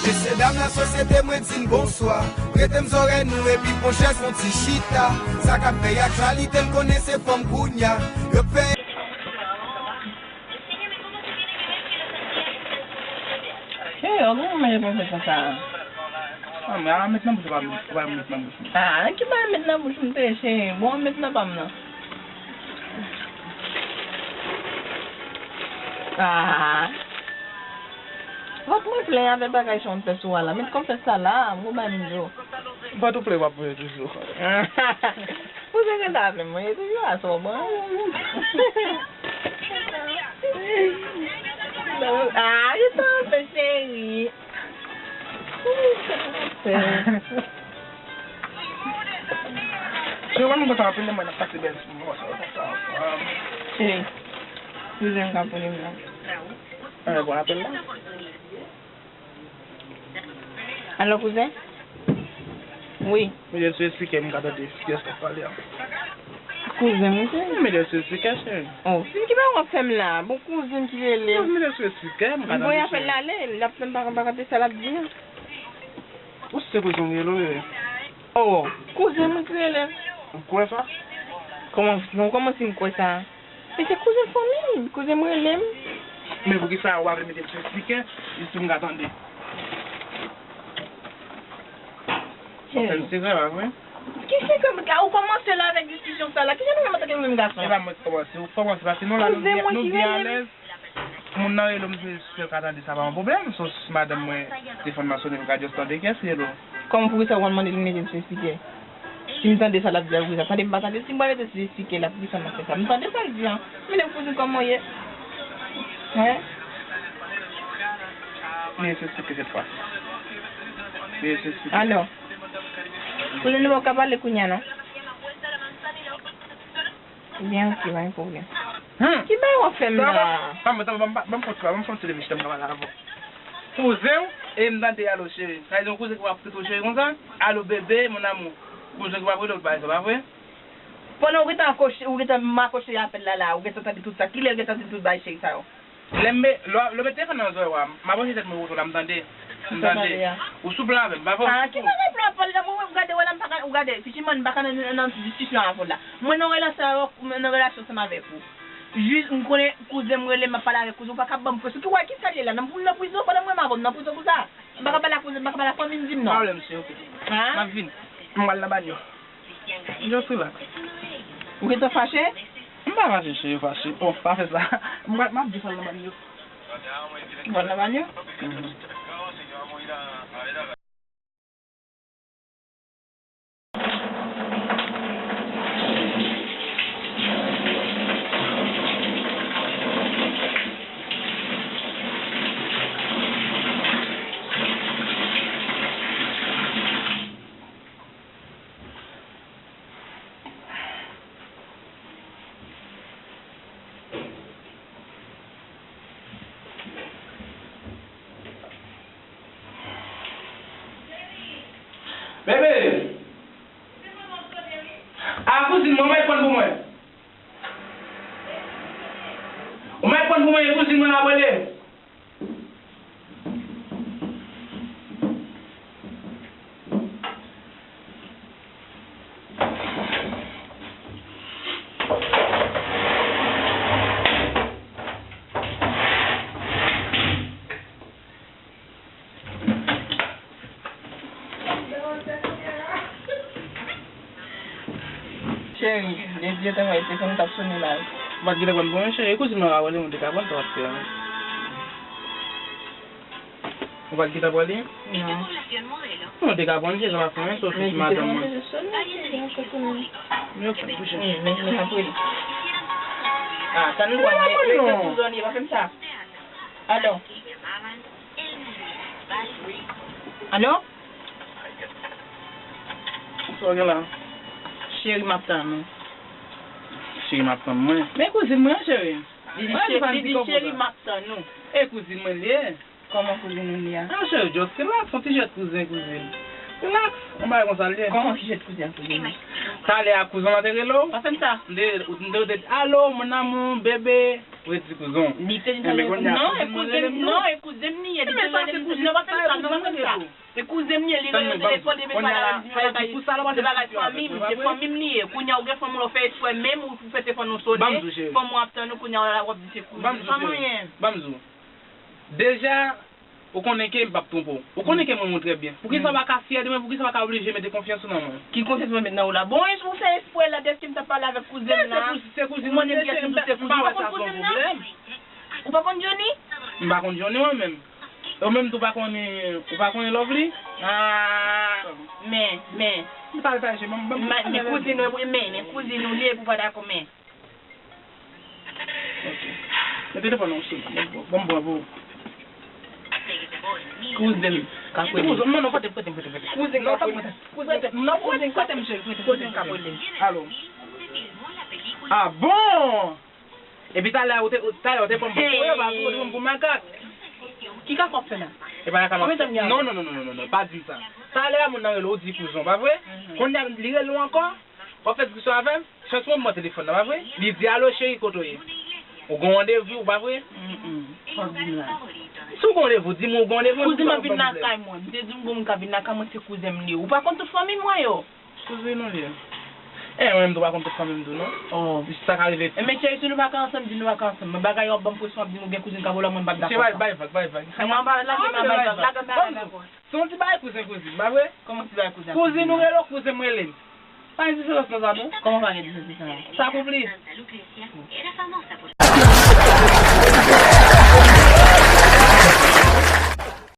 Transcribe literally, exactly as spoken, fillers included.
Mesye dam lasosyete, mwen di n bonswa. Prete m zòrèy nou epi pran chèz, fè yon ti chita. Sa k ap fè aktyalite, m konnen se fanm kounya. Yo fè Hey, yo, kòman manje pwofesè sa a? Ah, men a met nan bouch ou pa met, ou pa met nan bouch ou. Ah, ki bagay met nan bouch m te cheri? Bon, met nan pa m nan. Ah. Vant mwen plen avè bagay sa w fè sou a la. Met konfès sa la, m gon bagay m di w. Vant ou plen w ap manje toujou. Pou se gen ta fè mwen, e toujou aswè w ban. Ah, yo tanpe cheri. Cheri, mwen kontan anpil lè mwen ap pase bèl sou mwen sa. Cheri, kouzen m ka pran nimewo w. Ann bon apèl la. Alo kouzen? Wi. Mete sou espikè m ka tande kiyès k ap pale a. Kouzen m wi cheri. Mete sou espikè cheri. Oh, fin ki bagay w ap fè m la? Bon kouzen m ki rele m. Mete sou espikè m ka tande cheri. M voye apèl la ale, l ap fè m pa konprann sa l ap di a. Ou se kouzen w rele w bebe? Oh, kouzen m wi ki rele m. Ou kwè sa? Kòman, kòman si m kwè sa? Men se kouzen fanmi m, kouzen m rele m. Men poukisa ou pa vle mete l sou espikè, jis pou m ka tande? Ou fè m sekrè, pa vre? Ki sekrè? Ou kòmanse la avèk diskisyon sa la. Kijan nou menm antanke nou menm gason? E pa mwen ki kòmanse, ou kòmanse, paske nou la, nou byen, nou byen alèz. Moun nan rele m, si l ka tande sa pa yon pwoblèm, so si madanm mwen telefòn nan sone, m ka just tande kiyès ki rele w. Kòman poukisa ou konn mande l mete l sou espikè? Si m tande sa l ap di a, poukisa tande m pa tande? Si m pa mete l sou espikè la, poukisa m ap fè sa? M tande sa l di a. M mande kouzen kòman w ye? Hein? Mete sou espikè sèt fwa. Mete sou espikè. Alo. Kouzen nou pa ka pale kounya non. Byen, ok, pa gen pwoblèm. Hmm. Ki bagay w ap fè m la? Ban m, ban m, ban m, ban m fon ti, ban m fon ti leve chita m ka pale avè w. Kouzen w, e m tande alo cheri. Sa vle di yon kouzen ki w ap trete w cheri konsa? Alo bebe, mon amour. Kouzen ki w ap rele w pa sa, pa vre? Pandan w gentan akwoche, w gentan makòche apèl la la, w gentan tande tout sa. Kilè l gentan di tout bagay cheri sa yo? Lè m, lè w, lè w met telefòn nan zòrèy w a, m aproche tèt mwen kote w la, m tande. M tande. Ou sou plan avè m, pa vre? Ah, ki bagay plan w ap pale la? Mwen, mwen, ou gade, wè la, m pa ka, ou gade, Fichiman, m pa ka nan, nan, nan diskisyon avè w la. Mwen nan relasyon avè w, mwen nan relasyon ansanm avèk ou. Jis, m konnen kouzen m rele, m ap pale avèk kouzen, ou pa ka ban m presyon. Ki wè, kisa l ye la? Nan, nan prizon, pandan m renmen avè w, m nan prizon pou sa? M pa ka pale ak kouzen, m pa ka pale ak fanmi m, di m non. Pa pwoblèm, cheri, ok. Hein? M ap vin. M pral nan banyo. Just relax. Ou gentan fache? M pa fache, cheri, fache. Oh, pa fè sa. M ap, m ap di sa nan banyo. Ou pral nan banyo? Mhm. Bebe! A kouzin mwen, ou mèt pran pou mwen. Ou mèt pran pou mwen, e kouzin mwen ap rele. Cheri, depi yo te wè telefòn t ap sone la. Ou pa t gentan pran pou mwen, cheri, e kouzin mwen ka rele, mwen te ka pran sa w ap fè a. Ou pa t gentan pran li? Non. Non, ou te ka pran li, se jan w ap fè, men, se w sou madanm mwen. Men, men, men, apre li. Ah, tann mwen, men, men, men, kouzin, pa fè m sa. Alo. Alo? Sa w gen la? Cheri, m ap tann ou. Cheri, m ap tann mwen. Men kouzin mwen, cheri. Li di, cheri, li di, cheri, m ap tann ou. E kouzin mwen li ye. Kòman kouzin ou li a? Ah, cheri, just relax, yon ti jwèt kouzen, kouzin. Relax, yon bagay konsa li ye. Kòman ti jwèt kouzen, kouzin? Talè a kouzin mwen te rele w. Pa fè m sa. M te, m te, alo, mon amour, bebe. Ou redi kouzon. Li te di sa. Non, e kouzin, non, e kouzin m li ye. Li te rele m, non, pa fè m sa, non, pa fè m sa, non. Tann mwen, ban m di w. Kounye a la, sa vle di pou sa la, w ap fè diskusyon avèk mwen, pa vre? Se fanmi m li ye. Kounye a ou gen fanmi w, ou fè eksprè menm ou fè telefòn ou sone. Ban m di w, cheri. Fanmi w ap tann ou, kounye a w ap di se kouzin. Ban m di w, cheri. Ban m di w. Deja, ou konnen ke m p ap twonpe w. Ou konnen ke mwen, mwen trè byen. Poukisa w pa ka fyè de mwen? Poukisa w pa ka oblije mete konfyans ou nan mwen? Ki konfyans mwen met nan ou la? Bon, e ou fè eksprè la, dèske m t ap pale avèk kouzen m la. Se kouzin mwen, cheri, m pa wè sa se yon pwoblèm. Ou pa konn Johnny? M pa konn Johnny mwen menm. Ou menm tou pa konnen, ou pa konnen Lovely? Ah, men, men. M pa l pa je, men, men, men kouzin ou, men, men kouzin ou li ye pou pa dakò, men. Ok. Mete telefòn nan sou. Bon, bon, bon, bon. Kouzen m k ap rele. Kouzen, non, non, kote, kote, kote, kote. Kouzen k ap rele. Kouzen, non, kote, kote, kote, kote, kote, kote, kote. Alo. Ah bon? Epi talè ou te, talè ou te pran m pou kourè, pa vre, ou te pran m pou makak. Ki kaka w ap fè la? E pa kaka m ap fè. Non, non, non, non, non, non, pa di m sa. Talè a moun nan rele w, ou di kouzen w, pa vre? Kounye a li rele w ankò, w ap fè diskisyon avè m, chans mwen pran telefòn nan, pa vre? Li di, "Alo, cheri, kote w ye? Ou gen yon randevou, pa vre?" Fò w di m la. Si w gen randevou, di m ou gen randevou. Kouzen m ap vin lakay mwen. M te di w gon moun k ap vin lakay mwen, se kouzen m li ye. Ou pa konn tout fanmi mwen yo. Kouzin ou li ye? E, mwen menm tou pa konn tout fanmi m tou, non. Oh. Sa ka rive. E men cheri, si nou pa ka ansanm, di nou pa ka ansanm. Men bagay yo ap ban m presyon, ap di nou gen kouzin k ap rele mwen, m p ap dakò. Bay, bay vag, bay vag. Mwen pa lage m, bay vag, lage m, bay vag. Se yon ti bagay kouzen, kouzin, pa vre? Kòman ti bagay kouzen? Kouzen ou rele w, kouzen m rele m. Pa gen diferans nan sa, non? Kòman pa gen diferans nan sa? Sa konplis.